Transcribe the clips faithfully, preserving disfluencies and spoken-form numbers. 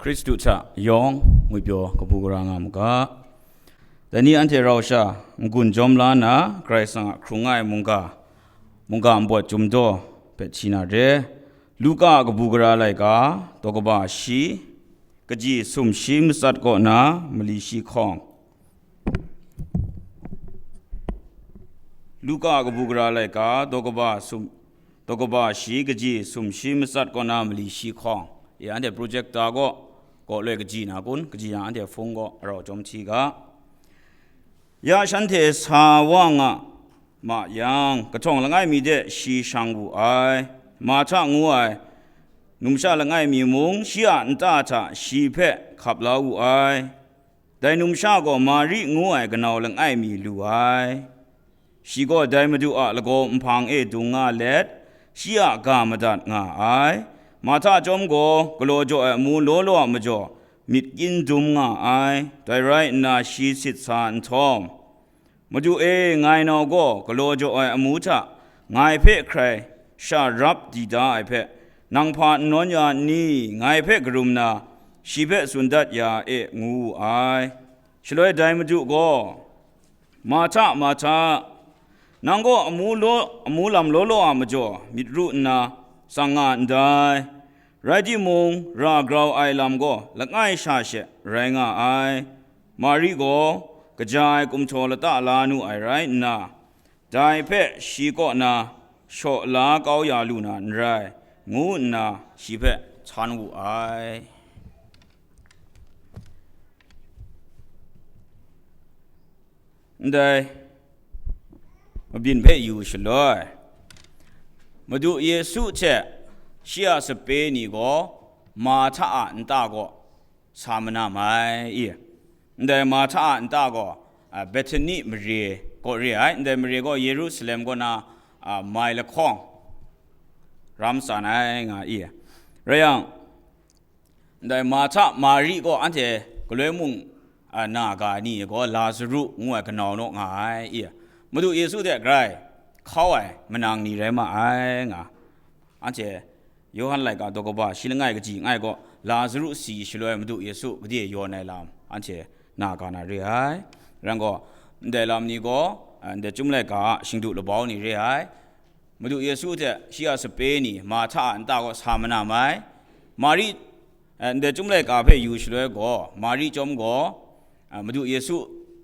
Hkristu hta yawng ngwipyaw kabu gara nga mu ga. Dai ni anhte rau sha n-gun jawm la nna, Karai Kasang a hkrung ai mungga, mungga npawt chyum daw hpe hti na re. Luka a kabu gara laika, daw kaba shi, kaji sumshi matsat kaw na mali shi hkawng. Luka a kabu gara laika, daw kaba sum, daw kaba shi, kaji sumshi matsat kaw na mali shi hkawng. Ya, anhte projector kaw, kaw loi kaji na kun, kaji yang anhte hpung kaw rau chyawm hti ga. Ya shanhte sa wa nga ma yang, kahtawng langai mi de shi shang wu ai. Marhta ngu ai numsha langai mi mung shi a nta hta shi hpe hkap la wu ai. Dai numsha gaw Mari ngu ai kanau langai mi lu ai. Shi gaw dai Madu a lagaw nhpang e dung nga let, shi a ga madat nga ai. Marhta chyawm gaw galaw jaw ai amu law law a majaw, myit kyin dum nga ai. Dai rai nna shi sit sa nhtawm, "Madu e, ngai nau gaw galaw jaw ai amu hta ngai hpe hkrai sha rap di da ai hpe, nang hpa n nawn ya n ni? Ngai hpe karum na, shi hpe tsun dat ya e," ngu wu ai. Shaloi dai Madu gaw, "Marhta, Marhta, nang gaw amu law, amu lam law law a majaw myit ru nna tsang nga ndai. Rai timung, ra grau ai lam gaw langai sha she rai nga ai. Mari gaw kaja ai kumhtaw lata la nu ai rai nna, dai hpe shi kaw na shaw la kau ya lu na n rai," ngu nna shi hpe htan wu ai. Ndai mabyin hpe yu shaloi, Madu Yesu hte shi a sape ni gaw Marhta a nta kaw sa manam ai i. Ndai Marhta a nta gaw, a, Bethani mare kaw re ai. Ndai mare gaw Yerusalem kaw na, a, mai lahkawng ram tsan ai nga i. Rai yang, ndai Marhta, Mari gaw anhte galoi mung, a, na ga ni gaw Lazaru ngu ai kanau naw nga ai i. Madu Yesu hte grai hkau ai manang ni rai ma ai nga. Anhte Yawhan laika daw kaba shi langai kaji langai gaw Lazaru si shaloi Madu Yesu gade yawn ai lam anhte na ga na re ai. Rai gaw, ndai lam ni gaw, a, ndai Chyum laika a shingdu labau ni re ai. Madu Yesu hte shi a sape ni Marhta a nta gaw sa manam ai. Mari, a, ndai Chyum laika hpe yu shaloi gaw, Mari chyawm gaw, a, Madu Yesu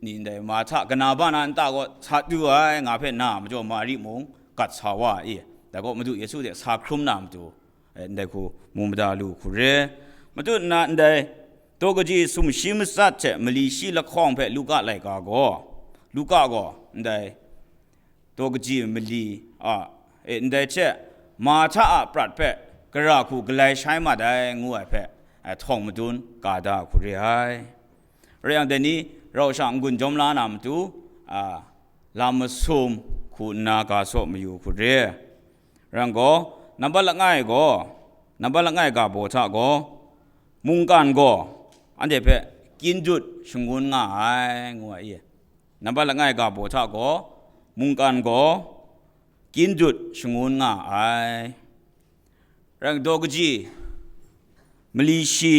ni ndai Marhta kanaba na nta gaw sa du ai nga hpe na majaw Mari mung gat sa wa i. Dai gaw Madu Yesu hte sa hkrum na matu, e, ndai hku mu mada lu hku re. Matut nna ndai daw kaji sumshi matsat hte mali shi lahkawng hpe Luka laika gaw, Luka gaw ndai daw kaji mali a, e, ndai hte Marhta a prat hpe gara hku galai shai mat ai ngu ai hpe, e, htawng madun ka da hku re ai. Rai yang, dai ni rau sha n-gun jawm la na matu, a, lam masum hku nna ga saw mayu hku re. Rai yang gaw, nambat langai gaw, nambat langai ga baw hta gaw, mungkan gaw anhte hpe kyindut shangun nga ai, ngu ai i. Nambat langai ga baw hta gaw, mungkan gaw kyindut shangun nga ai. Rai yang, daw kaji mali shi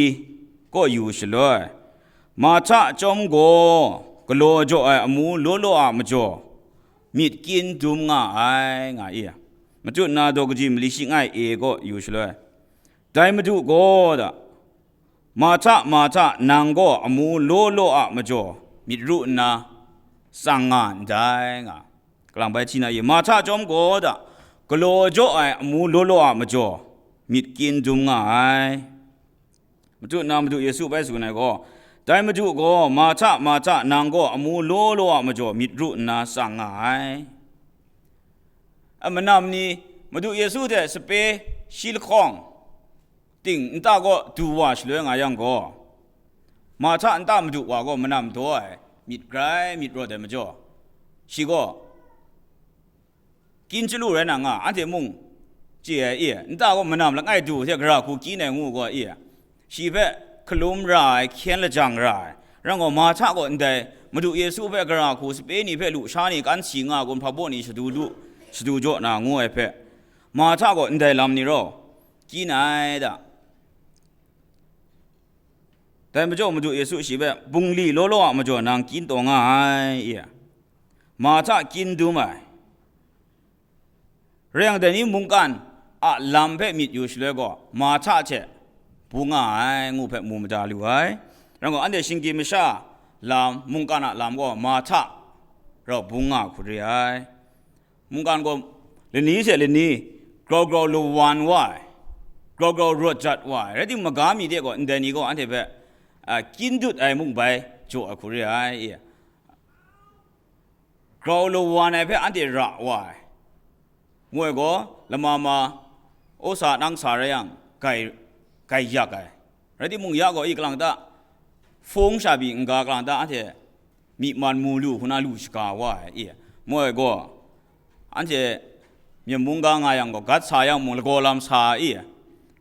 kaw yu shaloi, Marhta chyawm gaw galaw jaw ai amu law law a majaw, myit kyin dum nga ai, nga i. Matut nna daw kaji mali shi langai e kaw yu shaloi, dai Madu gaw da, "Marhta, Marhta, nang gaw amu law law a majaw myit ru nna tsang nga ndai," nga. Kalang bai hti na i, Marhta chyawm gaw da, galaw jaw ai amu law law a majaw myit kyin dum nga ai. Matut nna Madu Yesu bai tsun ai gaw, dai Madu gaw, "Marhta, Marhta, nang gaw amu law law a majaw myit ru nna tsang nga ai." A manam ni Madu Yesu hte sape shi lahkawng ting nta kaw du wa shaloi nga yang gaw, Marhta nta madu wa gaw manam daw ai myit grai myit rawt ai majaw, shi gaw kyin chyalu rai na nga, anhte mung chye ai i, nta gaw manam langai du hte gara hku kyin ai ngu gaw i, shi hpe hkalum ra ai, hkyen lajang ra ai. Rai gaw, Marhta gaw ndai Madu Yesu hpe gara hku sape ni hpe lu sha ni kan si nga kun, hpabaw ni shadu lu, shadu jaw na ngu ai hpe, Marhta gaw ndai lam ni rau kyin ai da. Dai majaw Madu Yesu shi hpe, bungli law law a majaw nang kyin taw nga ai, i. Mahta kyin dum ai. Rai yang, dai ni mungkan a lam hpe myit yu shaloi gaw, Mahta hte bung nga ai, ngu hpe mu mada lu ai. Rai gaw, anhte shinggyim masha lam, mungkan a lam gaw Mahta rau bung nga hku re ai. Mungkan gaw lani hte lani grau grau lawan wa ai, grau grau rawt jat wa ai. Rai timung, maga mi de gaw ndai ni gaw anhte hpe, a, kyin dut ai mung bai jaw ai hku re ai, i. Grau lawan ai hpe anhte ra wa ai. Moi gaw lama ma, o sa nang sa rai yang, gai, gai yak ai. Rai timung, ya gaw, i, kalang ta, hpung sha pyi n-ga kalang ta, anhte myi man mu lu hku na lu shaga wa ai, i. Moi gaw, anhte myit mungga nga yang gaw, gat sa yang mung, lagaw lam sa, i.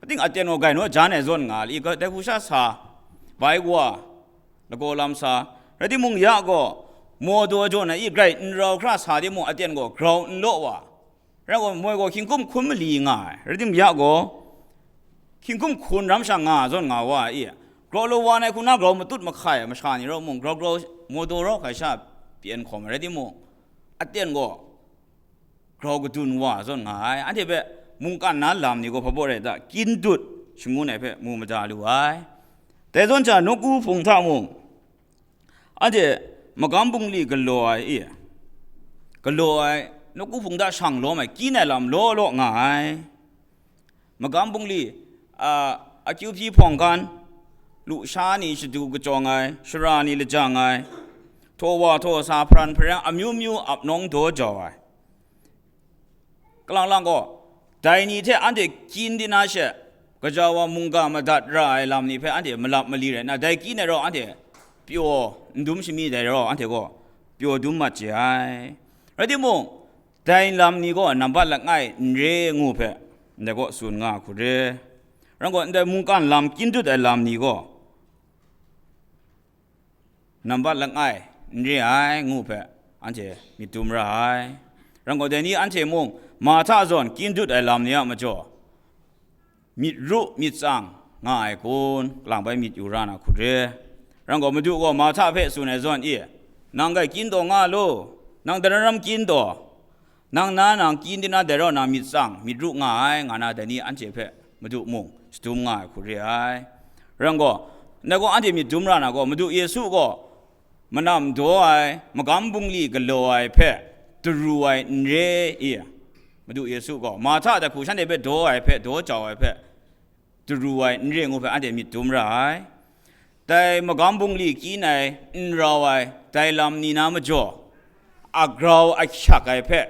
Ating aten gaw gai naw jan ai zawn nga, i, dai hku sha sa, bai wa, lagaw lam sa. Rai timung, ya gaw, maw daw jaw na, i, grai n rau hkra sa timung, aten gaw grau n law wa. Rai gaw, moi gaw hkying hkum hkun mali nga ai. Rai timung, ya gaw, hkying hkum hkun ram sha nga zawn nga wa ai, i. Grau lawan ai hku na grau matut mahkai ai masha ni rau mung, grau grau maw daw rau hkai sha pyen hkawm ai. Rai timung, aten gaw grau kadun wa zawn nga ai. Anhte hpe mungkan na lam ni gaw hpa baw rai ta, kyin dut shangun ai hpe mu mada lu ai. Dai zawn sha, nawku hpung hta mung, anhte magam bungli galaw ai, i, galaw ai, nawku hpung hta shang lawm ai, kyin ai lam law law nga ai. Magam bungli, a, akyu hpyi hpawng hkan, lusha ni shadu kachyawng ai, shara ni lajang ai, htaw wa htaw sa, hparan hpareng amyu myu ap nawng daw jau ai. Kalang lang gaw, dai ni hte anhte kyin di na she, gaja wa mungga madat ra ai lam ni hpe anhte malap mali rai nna, dai kyin ai rau anhte pyaw n dum shami dai rau, anhte gaw pyaw dum mat chye ai. Rai timung, dai lam ni gaw nambat langai n re ngu hpe, ndai kaw tsun nga hku re. Rai gaw, ndai mungkan lam kyin dut ai lam ni gaw, nambat langai n re ai ngu hpe, anhte myit dum ra ai. Rai gaw, dai ni anhte mung, Mahta zawn kyin dut ai lam ni a majaw, myit ru myit tsang nga ai kun, kalang bai myit yu ra na hku re. Rai gaw, Madu gaw Mahta hpe tsun ai zawn, i, nang grai kyin taw nga lu, nang dai ram kyin taw, nang na nang kyin di na dai rau na myit tsang, myit ru nga ai, nga na dai ni anhte hpe Madu mung shadum nga ai hku re ai. Rai gaw, ndai gaw anhte myit dum ra na gaw, Madu Yesu gaw manam daw ai, magam bungli galaw ai hpe daru ai n re i? Madu Yesu gaw Mahta dai hku shanhte hpe daw ai hpe, daw jau ai hpe daru ai n re ngu hpe anhte myit dum ra ai. Dai magam bungli kyin ai, n rau ai, dai lam ni na majaw, a grau a hkyak ai hpe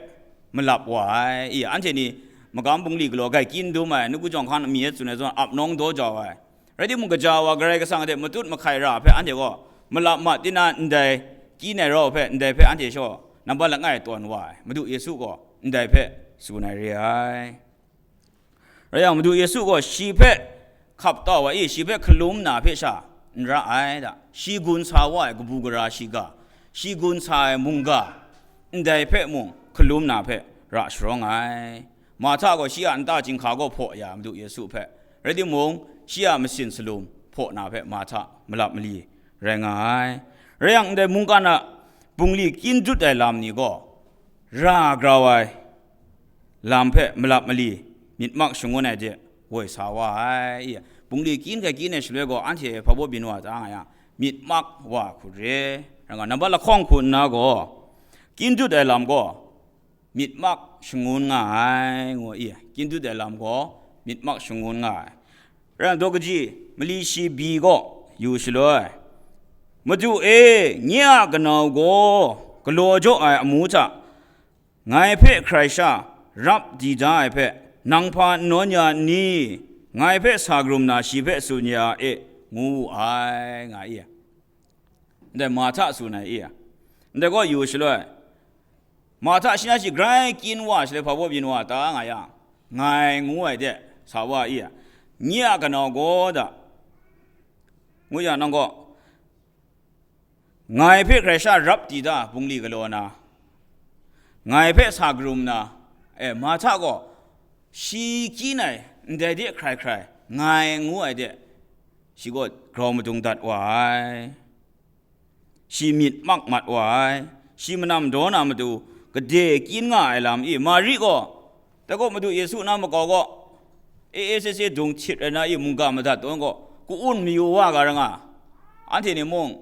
malap wa ai. I, anhte ni magam bungli galaw grai kyin dum ai, nawku jawng hkan mi e tsun ai zawn ap nawng daw jau ai. Rai timung, gaja wa Karai Kasang hte matut mahkai ra hpe anhte gaw malap mat di na, ndai kyin ai rau hpe, ndai hpe anhte shaw nambat langai tawn wa ai. Madu Yesu gaw ndai hpe tsun ai re ai. Rai yang, Madu Yesu gaw shi hpe hkap tau ai, shi hpe hkalum na hpe sha n ra ai da. Shi gun sa wa ai kabu gara shiga, shi gun sa ai mungga, ndai hpe mung hkalum na hpe ra sharawng ai. Mahta gaw shi a nta chyinghka gaw hpaw ya Madu Yesu hpe, rai timung, shi a masin salum hpaw na hpe Mahta malap mali rai nga ai. Rai yang, ndai mungkan a bungli kyin dut ai lam ni gaw, ra grau ai lam hpe malap mali, myit mak shangun ai de woi sa wa ai. I, bungli kyin hkrai kyin ai shaloi gaw, anhte hpa baw byin wa ta nga yang, myit mak wa hku re. Rai nga, nambat lahkawng hku nna gaw, kyin dut ai lam gaw myit mak shangun nga ai, ngu i, kyin dut ai lam gaw myit mak shangun nga ai. Rai yang, daw kaji mali shi bi gaw yu shaloi, Madu e, nye a kanau gaw galaw jaw ai amu hta, ngai hpe hkrai sha rap di da ai hpe, nang hpa n nawn ya n ni? Ngai hpe sa karum na shi hpe tsun ya e, ngu wu ai, nga i. Ndai Mahta tsun ai i. Ndai gaw yu shaloi, Mahta shi na shi grai kyin wa shaloi, hpa baw byin wa ta nga yang, ngai ngu ai de sa wa i. Nye a kanau gaw da, ngu yang, nang gaw, ngai hpe hkrai sha rap di da, bungli galaw na, ngai hpe sa karum na, e, Mahta gaw shi kyin ai ndai de hkrai hkrai, ngai ngu ai de, Shi gaw grau madung dat wa ai. Shi myit mak mat wa ai. Shi manam daw na matu, gade kyin nga ai lam i, Mari gaw, dai gaw Madu Yesu na makau gaw, e e se se dung htit rai na i, mungga madat tawn gaw, ka-un mayu wa ga ra nga. Anhte ni mung,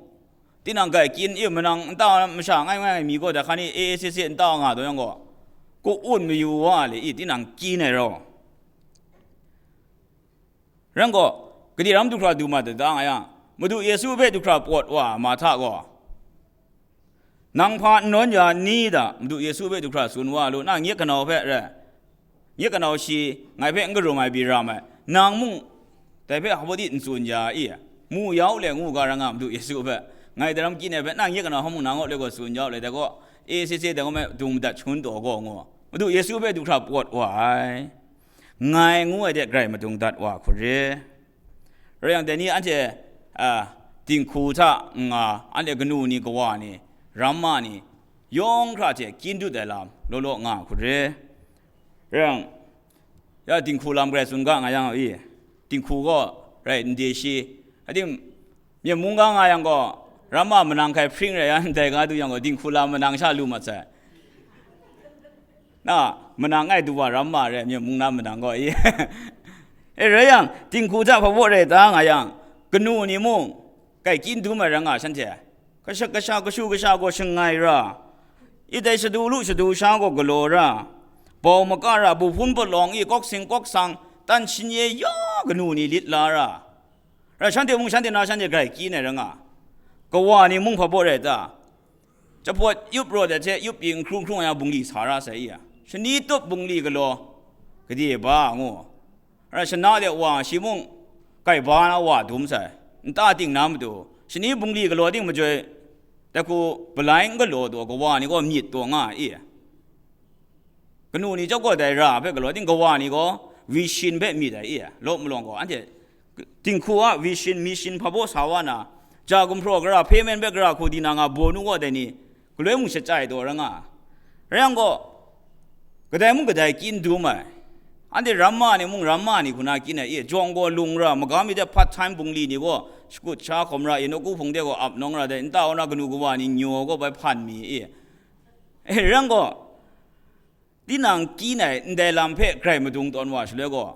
tinang grai kyin i, manang nta masha ngai ngai mi gaw, dai hkan i e e se se nta nga tawn yang gaw, ka-un mayu wa le i, tinang kyin ai rau. Rai gaw, gade ram du hkra du mat da nga yang, Madu Yesu hpe du hkra pawt wa Marhta gaw, nang hpa n nawn ya ni da, Madu Yesu hpe du hkra tsun wa lu, na nyet kanau hpe rai, nyet kanau shi ngai hpe n karum ai bi ram ai, nang mung dai hpe hpa di n tsun ya i? Mu ya u le ngu ga ra nga Madu Yesu hpe, ngai daram kyin ai hpe, na nyet kanau hpa mung nang kaw le gaw tsun ya u le, dai gaw, e se se dai gaw me dung madat shangun taw gaw ngu, Madu Yesu hpe du hkra pawt wa ai. Ngai ngu ai de grai madung dat wa hku re. Rai yang, dai ni anhte, a, dinghku hta n-, nga, anhte kanu ni, kawa ni, ramma ni, yawng hkra hte kyin dut ai lam law law nga hku re. Rai yang, ya dinghku lam grai tsun ga nga yang i, dinghku gaw rai n de shi, ating, Myen mung ga nga yang gaw, ramma manang hkai hpring rai ya ndai ga du yang gaw, dinghku lam manang sha lu mat sai. Na, manang ai du wa ramma rai, myen mung na manang gaw i. E rai yang, dinghku hta hpabaw rai ta nga yang, kanu ni mung, grai kyin dum ai rai nga shanhte. Kasha, kasha, kashu kasha gaw shangai ra, i dai shadu lu shadu sha gaw galaw ra, bau maka ra, buhpun palawng i kawk sing kawk sang, tan shinye ya kanu ni lit la ra. Rai shanhte mung shanhte na shanhte grai kyin ai rai nga, kawa ni mung hpabaw rai ta? Jahpawt yup rawt ai hte yup pyi n hkrung hkrung ai bungli sa ra sai i a, shani tup bungli galaw, gade ba ngu. Rai shana de wa shi mung, grai ba na wa dum sai, nta ting na matu, shani bungli galaw ting majoi, dai hku palai n galaw taw, kawa ni gaw myit taw nga ai i. Kanu ni chyawm gaw dai ra hpe galaw ting, kawa ni gaw vision hpe myit ai i, law malawng gaw anhte dinghku a vision, mission hpabaw sa wa na, ja gumhpraw gara, hpe men hpe gara hku di na nga baw nu gaw dai ni, galoi mung shachyai taw ra nga. Rai yang gaw, kadai mung kadai kyin dum ai. Anhte ramma ni mung ramma ni hku na kyin ai i, jawng gaw lung ra, magam mi hte part time bungli ni gaw shakut sha hkawm ra i, nawku hpung de gaw ap nawng ra dai, nta wa na kanu kawa ni nyaw gaw bai hpan mi i. E, rai yang gaw, tinang kyin ai ndai lam hpe grai madung tawn wa shaloi gaw,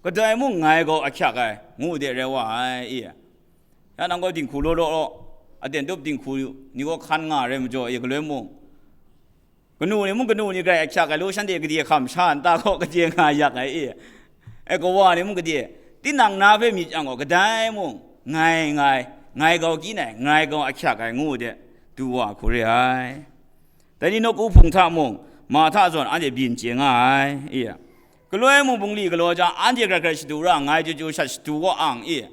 kadai mung ngai gaw ahkyak ai, ngu de rai wa ai i. Ya nang gaw dinghku law law law, aten tup dinghku ni gaw hkan nga rai majaw i, galoi mung, kanu ni mung kanu ni grai ahkyak ai, law shanhte gade hkam sha nta gaw gade nga yak ai i. E, kawa ni mung gade, tinang na hpe myit yang gaw, kadai mung ngai, ngai, ngai gaw kyin ai, ngai gaw ahkyak ai, ngu de du wa hku re ai. Dai ni nawku hpung hta mung, ma hta zawn anhte byin chye nga ai, i. Galoi mung bungli galaw jang, anhte hkrai hkrai shadu ra, ngai chyu chyu shat shadu gaw ang, i.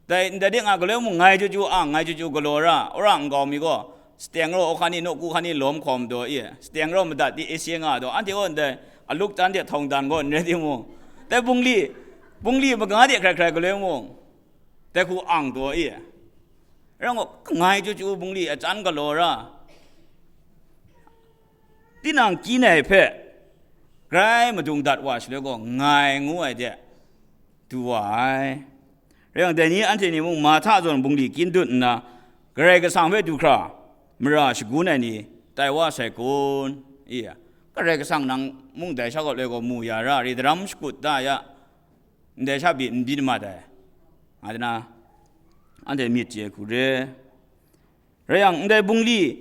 Dai ndai de nga galoi mung, ngai chyu chyu ang, ngai chyu chyu galaw ra, wora nkau mi gaw, sateng raw hkan ni, nawku hkan ni lawm hkawm daw, i. Sateng raw madat di, ese nga daw, anhte gaw ndai aluk tan de htawng dan gaw n rai timung, dai bungli, bungli maga de hkrai hkrai galoi mung, dai hku ang taw i. Rai ngu, ngai chyu chyu bungli achyan galaw ra, tinang kyin ai hpe grai madung dat wa shaloi gaw, ngai ngu ai de du wa ai. Rai yang, dai ni anhte ni mung ma hta zawn bungli kyin dut nna, Karai Kasang hpe du hkra mara shagun ai ni tai wa sai kun? I, Karai Kasang nang mung dai sha gaw loi gaw mu ya ra, ri daram shakut da ya, ndai sha pyi n byin mat ai, nga dana, anhte myit chye hku re. Rai yang, ndai bungli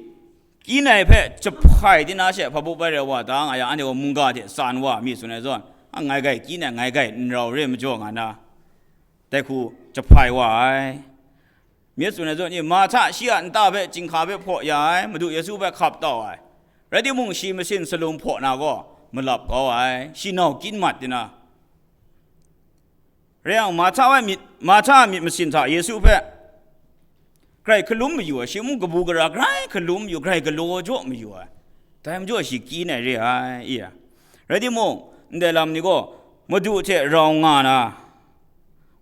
kyin ai hpe jahpai di na she hpabup ai rai wa ta nga yang, anhte gaw mungga hte tsan wa mi tsun ai zawn, a, ngai grai kyin ai, ngai grai n rau re majaw nga na, dai hku jahpai wa ai. Myit tsun ai zawn, i, ma hta shi a nta hpe chyinghka hpe hpaw ya ai, Madu Yesu hpe hkap tau ai, rai timung, shi masin salum hpaw na gaw malap kau ai, shi nau kyin mat di na. Rai yang, ma hta ai myit, ma hta a myit masin hta Yesu hpe grai hkalum mayu ai, shi mung kabu gara grai hkalum mayu, grai galaw jaw mayu ai, dai majaw shi kyin ai re ai, i. Rai timung, ndai lam ni gaw Madu hte rau nga na,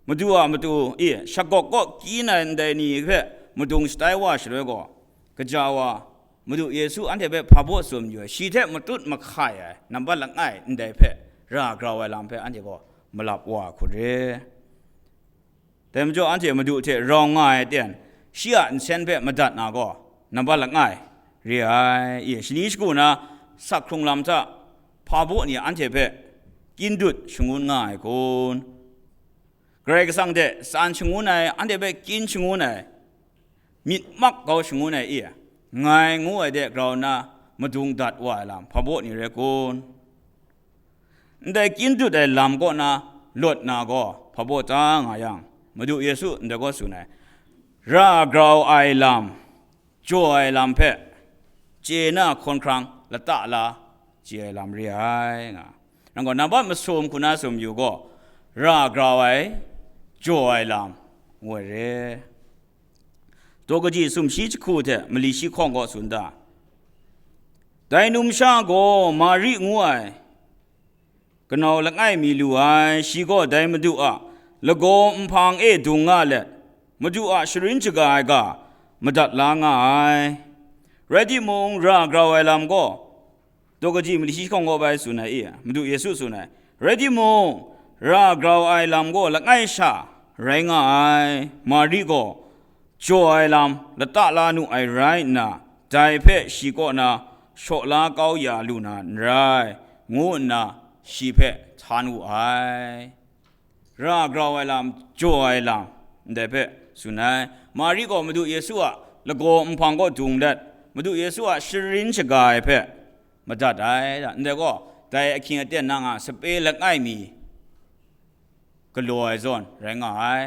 Madu a matu, i, shagawk kaw kyin ai ndai ni hpe madung shatai wa shaloi gaw, kaja wa, Madu Yesu anhte hpe hpa baw tsun yu ai, shi hte matut mahkai ai nambat langai ndai hpe ra grau ai lam hpe anhte gaw malap wa hku re. Dai majaw anhte Madu hte rawng nga ai aten, shi a nsen hpe madat na gaw, nambat langai re ai. I, shani shagu na sak hkrung lam hta hpabaw ni anhte hpe kyin dut shangun nga ai kun? Karai Kasang hte tsan shangun ai, anhte hpe kyin shangun ai, myit mak kau shangun ai, i, ngai ngu ai de grau nna madung dat wa ai lam hpabaw ni rai kun? Ndai kyin dut ai lam kaw na lawt na gaw hpabaw ta nga yang, Madu Yesu ndai gaw tsun ai, ra grau ai lam, jaw ai lam hpe chye na hkawn hkrang lata la chye ai lam re ai nga. Rai gaw, nambat masum hku na sum yu gaw, ra grau ai, jaw ai lam, ngu ai re. Daw kaji sumshi jahku hte mali shi hkawng gaw tsun da. Dai numsha gaw Mari ngu ai kanau langai mi lu ai, shi gaw dai Madu a lagaw nhpang e dung nga let, Madu a sharin shaga ai ga madat la nga ai. Rai timung, ra grau ai lam gaw, daw kaji mali shi hkawng gaw bai tsun ai i, Madu Yesu tsun ai. Rai timung, ra grau ai lam gaw langai sha rai nga ai. Mari gaw jaw ai lam lata la nu ai rai nna, dai hpe shi kaw na shaw la kau ya lu na n rai, ngu nna shi hpe htan wu ai. Ra grau ai lam, jaw ai lam, ndai hpe tsun ai. Mari gaw Madu Yesu a lagaw nhpang kaw dung let, Madu Yesu a sharin shaga ai hpe madat ai. Ndai gaw, dai ahkying aten nang a sape langai mi galaw ai zawn rai nga ai.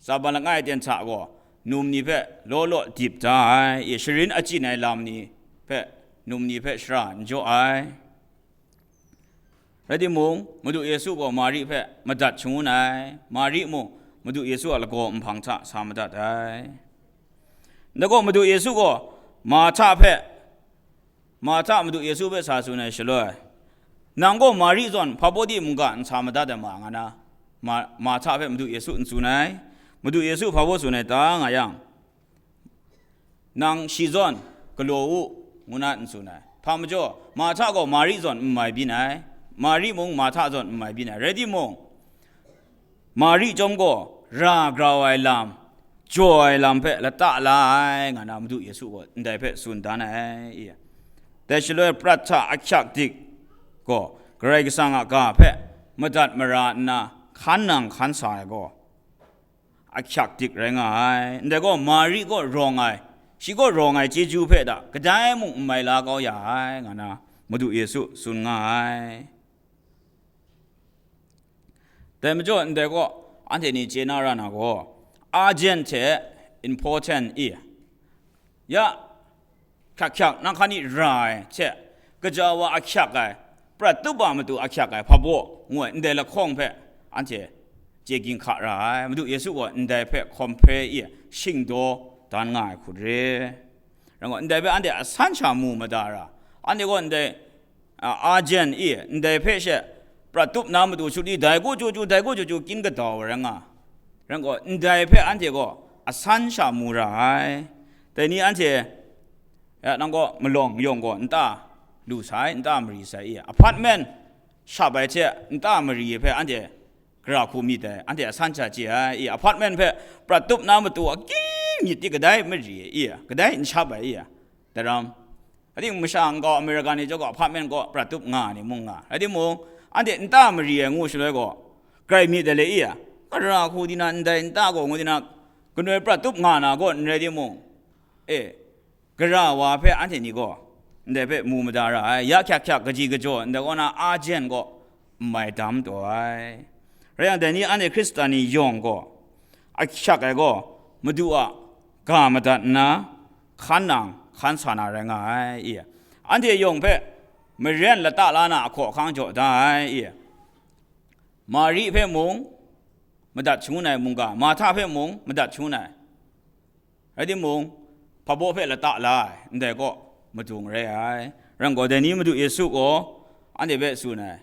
Tsaban langai aten hta gaw, num ni hpe law law dip da ai, i, sharin achyin ai lam ni hpe, num ni hpe shara n jaw ai. Rai timung, Madu Yesu gaw Mari hpe madat shangun ai, Mari mung Madu Yesu a lagaw nhpang hta sa madat ai. Ndai gaw Madu Yesu gaw Marhta hpe, Marhta Madu Yesu hpe sa tsun ai shaloi, nang gaw Mari zawn hpabaw di mungga n sa madat ai ma nga na, Ma-, Marhta hpe Madu Yesu n tsun ai. Madu Yesu hpabaw tsun ai ta nga yang, nang shi zawn galaw u, ngu na n tsun ai. Hpa majaw, Marhta gaw Mari zawn n mai byin ai, Mari mung Marhta zawn n mai byin ai. Rai timung, Mari chyawm gaw ra grau ai lam, jaw ai lam hpe lata la ai, nga na Madu Yesu gaw ndai hpe tsun dan ai. Dai shaloi prat hta ahkyak dik gaw Karai Kasang a ga hpe madat mara nna hkan nang hkan sa ai gaw, ahkyak dik rai nga ai. Ndai gaw Mari gaw rawng ai, shi gaw rawng ai chyeju hpe da kadai mung n mai la kau ya ai, nga na Madu Yesu tsun nga ai. Dai majaw ndai gaw anhte ni chye na ra na gaw, urgent hte important i, ya, hkyak hkyak, nang hkan ni ra ai hte, gaja wa ahkyak ai, prat tup a matu ahkyak ai hpabaw, ngu ai ndai lahkawng hpe anhte chye ging hka ra ai. Madu Yesu gaw ndai hpe hkawm hpe i shingdaw dan nga ai hku re. Rai gaw, ndai hpe anhte asan sha mu mada ra, anhte gaw ndai a, urgent i, ndai hpe she prat tup na matu shut i, dai gaw chyu chyu, dai gaw chyu chyu kyin kadau rai nga. Rai gaw, ndai hpe anhte gaw asan sha mu ra ai. Dai ni anhte, ya, nang gaw malawng yawng gaw nta lu sai, nta mari sai i, apartment shap ai hte nta mari hpe anhte gara hku myit ai, anhte asan sha chye ai i, apartment hpe prat tup na matu a king myit di kadai mari i, kadai n shap ai i, daram. Rai timung, masha nkau America ni chyawm gaw apartment kaw prat tup nga ni mung nga. Rai timung, anhte nta mari ai ngu shaloi gaw, grai myit ai le i a, gara hku di na ndai nta gaw ngu di na, ganoi prat tup nga na gaw n rai timung, e, gara wa hpe anhte ni gaw ndai hpe mu mada ra ai, ya hkyak hkyak kaji kajaw ndai kaw na urgent gaw n mai dam taw ai. Rai yang, dai ni anhte Hkristan ni yawng gaw, ahkyak ai gaw, Madu a ga madat nna, hkan nang hkan sa na rai nga ai i. Anhte yawng hpe maren lata la na ahkaw ahkang jaw da ai i. Mari hpe mung madat shangun ai mungga, Marhta hpe mung madat shangun ai. Rai timung, hpabaw hpe lata la ai, ndai kaw madung rai ai. Rai gaw, dai ni Madu Yesu gaw anhte hpe tsun ai,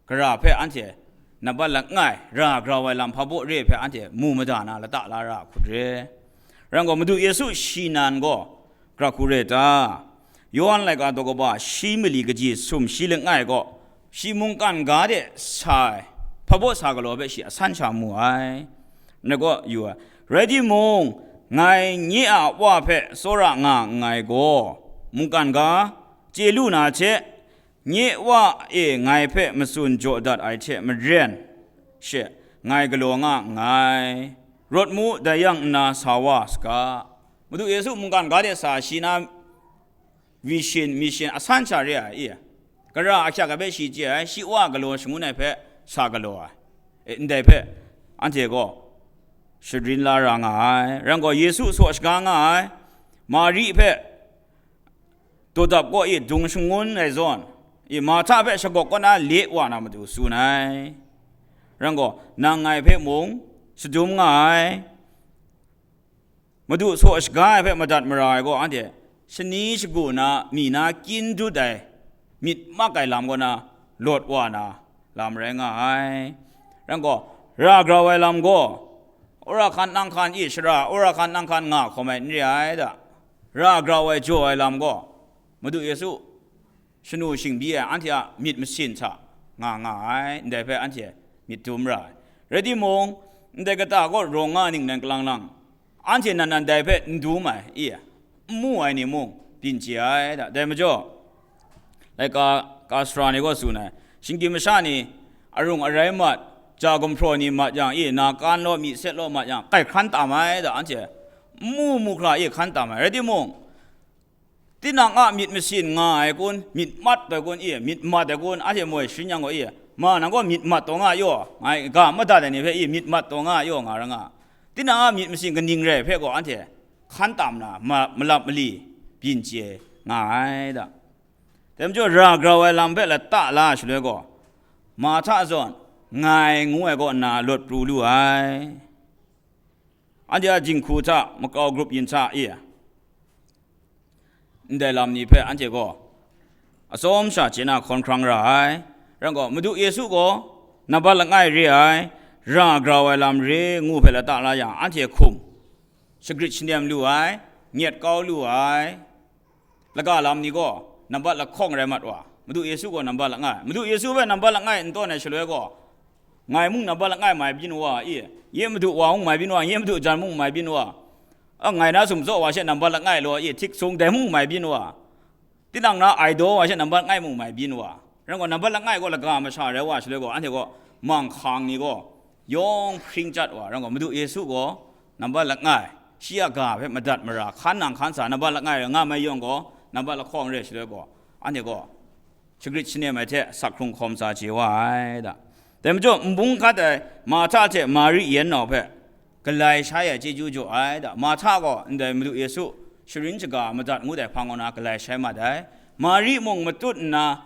gara hpe anhte nambat langai, ra grau ai lam hpabaw re hpe anhte mu mada na lata la ra hku re. Rai gaw, Madu Yesu shi nan gaw gara hku re ta? Yawhan laika daw kaba shi mali kaji sum shi langai gaw, shi mungkan ga de sa ai, hpabaw sa galaw hpe shi asan sha mu ai. Ngai gaw yu ai. Rai timung, ngai nye a Wa hpe tsawra nga nngai gaw, mungkan ga chye lu na hte, nye Wa e ngai hpe matsun jaw dat ai hte maren she, ngai galaw nga nngai. Rawt mu, dai yang nna sa wa saga. Madu Yesu mungkan ga de sa shi na, vision, mission asan sha re ai, i? Gara ahkyak ai hpe shi chye ai, shi Wa galaw shangun ai hpe sa galaw ai. E, ndai hpe anhte gaw sharin la ra nga ai. Rai gaw, Yesu saw shaga nga ai. Mari hpe dawdap kaw i dung shangun ai zawn, i, Marhta hpe shagawk kaw na le wa na matu tsun ai. Rai gaw, nang ngai hpe mung shadum nga ai. Madu saw shaga ai hpe madat mara ai gaw, anhte shani shagu na, mi na kyin dut ai, myit mak ai lam kaw na lawt wa na lam rai nga ai. Rai gaw, ra grau ai lam gaw, wora hkan nang hkan i shara, wora hkan nang hkan nga hkawm ai n re ai da. Ra grau ai jaw ai lam gaw, Madu Yesu shanu shingbyi ai anhte a myit masin hta nga nga ai, ndai hpe anhte myit dum ra ai. Rai timung, ndai kata kaw rawng nga ningnan kalang lang, anhte nan nan dai hpe n dum ai, i, n mu ai ni mung byin chye ai da. Dai majaw, laika ka sara ni gaw tsun ai, shinggyim masha ni arung arai mat, ja gumhpraw ni mat yang, i, na kan law, myi set law mat yang, kai hkran tam ai da, anhte n mu mu hkra, i, hkran tam ai. Rai timung, tinang a myit masin nga ai kun, myit mat ai kun, i, myit mat ai kun, anhte moi sharin yang gaw, i, ma, nang gaw myit mat taw nga yaw, ngai ga madat ai ni hpe, i, myit mat taw nga yaw, nga ra nga. Tinang a myit masin kaning rai hpe gaw, anhte hkan tam na, ma-, malap mali byin chye nga ai da. Dai majaw, ra grau ai lam hpe lata la shaloi gaw, Marhta zawn, ngai ngu ai kaw nna lawt pru lu ai. Anhte a jinghku hta, makau grup yin hta e, ndai lam ni hpe anhte gaw atsawm sha chye na hkawn hkrang ra ai. Rai gaw, Madu Yesu gaw nambat langai re ai, ra grau ai lam re ngu hpe lata la yang, anhte hkum shagrit shanem lu ai, nyet kau lu ai, laga lam ni gaw nambat lahkawng rai mat wa, Madu Yesu gaw nambat langai, Madu Yesu hpe nambat langai n tawn ai shaloi gaw, ngai mung nambat langai mai byin wa, i, ye Madu wa mung mai byin wa, ye Madu jan mung mai byin wa, a, ngai na sumtsaw wa she nambat langai law, i, htik sung dai mung mai byin wa, tinang na ai daw wa she nambat langai mung mai byin wa, rai gaw, nambat langai gaw laga masha rai wa shaloi gaw, anhte gaw manghkang ni gaw yawng hpring chyat wa, rai gaw, Madu Yesu gaw nambat langai, shi a ga hpe madat mara, hkan nang hkan sa, nambat langai rai nga mai yawng gaw, nambat lahkawng re shaloi gaw, anhte gaw shagrit shanem ai hte sak hkrung hkawm sa chye wa ai da. Dai majaw, nbung hkat ai Marhta hte Mari yen nau hpe galai shai ai chyeju jaw ai da. Marhta gaw ndai Madu Yesu sharin shaga madat ngut ai hpang kaw na galai shai mat ai. Mari mung matut nna,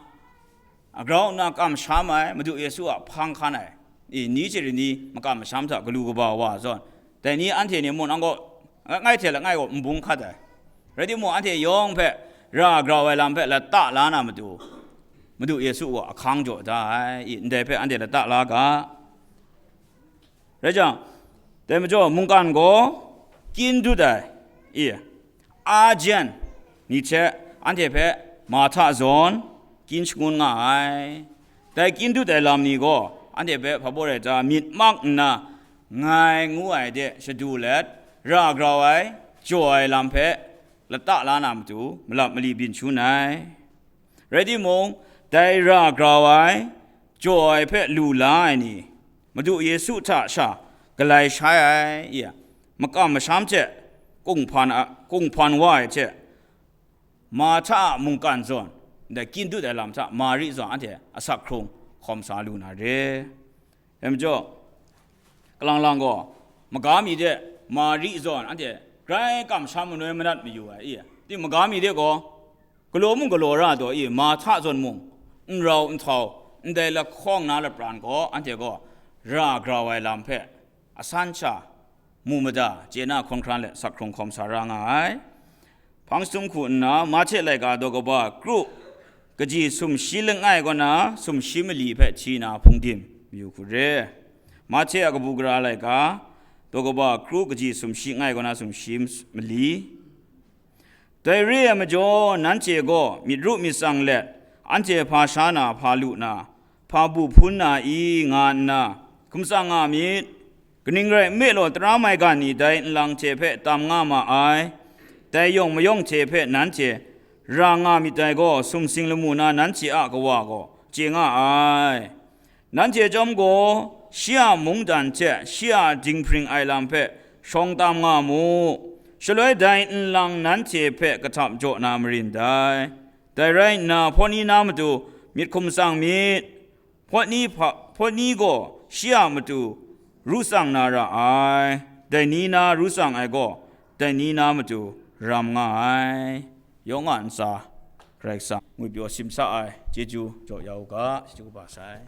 grau nna kamsham ai, Madu Yesu a hpang hkan ai, i, ni chye ni makam masham hta galu kaba wa zawn, dai ni anhte ni mung nang gaw langai hte langai gaw nbung hkat ai. Rai timung, anhte yawng hpe ra grau ai lam hpe lata la na matu, Madu Yesu gaw ahkang jaw da ai, i, ndai hpe anhte lata la ga. Rai jang, dai majaw mungkan gaw kyin dut ai, i, a jen ni hte anhte hpe Marhta zawn kyin shangun nga ai. Dai kyin dut ai lam ni gaw anhte hpe hpa baw rai ta myit mak nna, ngai ngu ai de shadu let, ra grau ai, jaw ai lam hpe lata la na matu, malap mali byin shangun ai. Rai timung, dai ra grau ai, jaw ai hpe lu la ai ni, Madu Yesu hta sha galai shai ai, i, makam masham hte kunghpan a, kunghpan wa ai hte, Marhta a mungkan zawn, ndai kyin dut ai lam hta Mari zawn anhte asak hkrung hkawm sa lu na re. Dai majaw, kalang lang gaw, maga mi de Mari zawn anhte grai kamsham manoi manat mayu ai, i, di maga mi de gaw, galaw mung galaw ra taw i, Marhta zawn mung, n rau n htau, ndai lahkawng na lapran gaw, anhte gaw ra grau ai lam hpe asan sha mu mada, chye na hkawn hkran let sak hkrung hkawm sa ra nga ai. Hpang jahtum hku nna, Mahte laika daw kaba kru, kaji sumshi langai kaw na sumshi mali hpe hti na hpungdim mayu hku re. Mahte a kabu gara laika daw kaba kru, kaji sumshi langai kaw na sumshi mali. Dai re ai majaw, nanhte gaw myit ru myit tsang let, anhte hpa sha na, hpa lu na, hpa bu hpun na i, nga nna, hkum tsang nga myit, Kaning rai nme law, tara maigan ni dai nlang hte hpe tam nga ma ai. Dai yawng mayawng hte hpe nanhte ra nga myit dai gaw, sumsing lamu na nanhte a Kawa gaw chye nga ai. Nanhte chyawm gaw, shi a mungdan hte shi a dinghpring ai lam hpe shawng tam nga mu. Shaloi dai nlang nanhte hpe kahtap jaw na marin dai. Dai rai nna, hpawt ni na matu myit hkum tsang myit. Hpawt ni hpa, hpawt ni gaw shi a matu ru tsang na ra ai. Dai ni na ru tsang ai gaw, dai ni na matu ram nga ai. Yawng a ntsa, Karai Kasang ngwi pyaw simsa ai chyeju jaw ya u ga, chyeju kaba sai.